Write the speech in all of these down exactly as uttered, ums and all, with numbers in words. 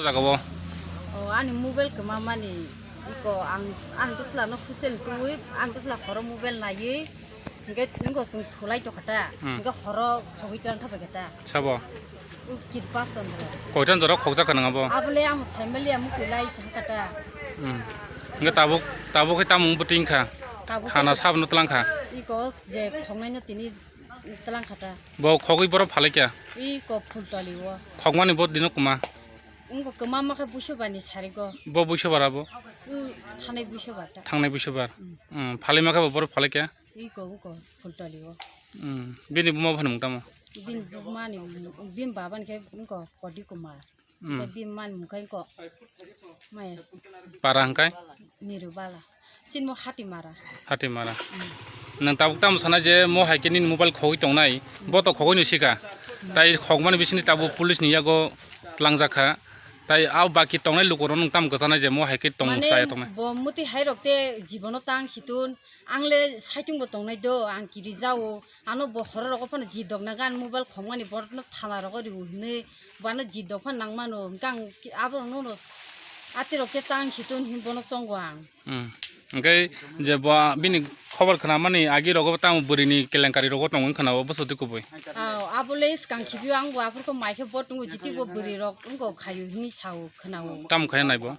Jaga o. O, ani mobile kwma mani, iko ang, ani bwsla no hostel twi, ani bwsla horo mobile naiwi, hingke iko chwng thulai tokha ta, Hmm. Hingke horo khogwi tlang thapai kha ta. Sabo? U Kirpa Chandra. Koitan jora khokjak kha nang abo? Abole ang saimali amuk kwlai thang kha ta. Hmm. Hingke tabuk, tabuk khe tamung bwtwi wngkha? Tabuk Thana khe sabno tlang kha? Iko je khongnai no tini tlang kha ta. Bo khogwi borok phalai kha? Iko Phultali o. Khokmani bo dino kwma? Wngkha kwma ma khe Buisubani sarigo. Bo Buisubar abo? U thanai Buisubar ta. Thangnai Buisubar. Hmm. Hmm, phalai ma khe bo borok phalai kha? Iko, iko, Phultali o. Hmm, bini buma bani mung tamo? Bini bumani, bini babani khe wngkha Kodi Kumar. Hmm. Khe bini mani mung khe wngkha Maya. Para hwnkhe? Nirubala. Sinmo Hatimara. Hatimara. Hmm. Nang tabuk tamo sana je mo hai khe nini mobile khogwi tongnai, bo to khogwi no sika. Tai khokmani bisingni tabuk police ni yago tlangjak kha. Tai a baki tongnai lukurok nwng tamo kwchanai je mo hai khe tong Mane saya tongnai? Bo muti hai rok te jibono tang situn, ang le saitung bo tongnai do, ang kiri jao, ano bo horo rogo phano jidok na gan mobile khongmani borok no thana rogo riu hinui, bano jidok phano nang mano, hingke ang ki-, abo no no ati rok khe tang situn hin bono chongo ang. Hmm. Hingke je bo bini khobor khna mani agi rogo tamo bwrwi ni kelenkari rogo tongwi khna o bwswk twi kubui. Aw, abo le swkang khibiyo ang bo aphuru khe mai khe bo tongo jiti bo bwrwi rok wngkha khayu hini sao khna o. Tamo khaina nai bo?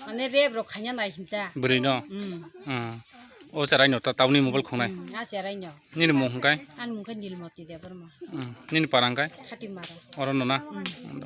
Mane rep rok khaina nai hinta. Bwrwi no? Hmm. Hmm. O cherai no ta tabuni mobile khongnai. Hmm, a cherai no. Nini mung hwnkhe? Ani mung khe Nilmoti Debbarma. Hmm. Nini para hwnkhe? Hatimara. Oro no na? Hmm.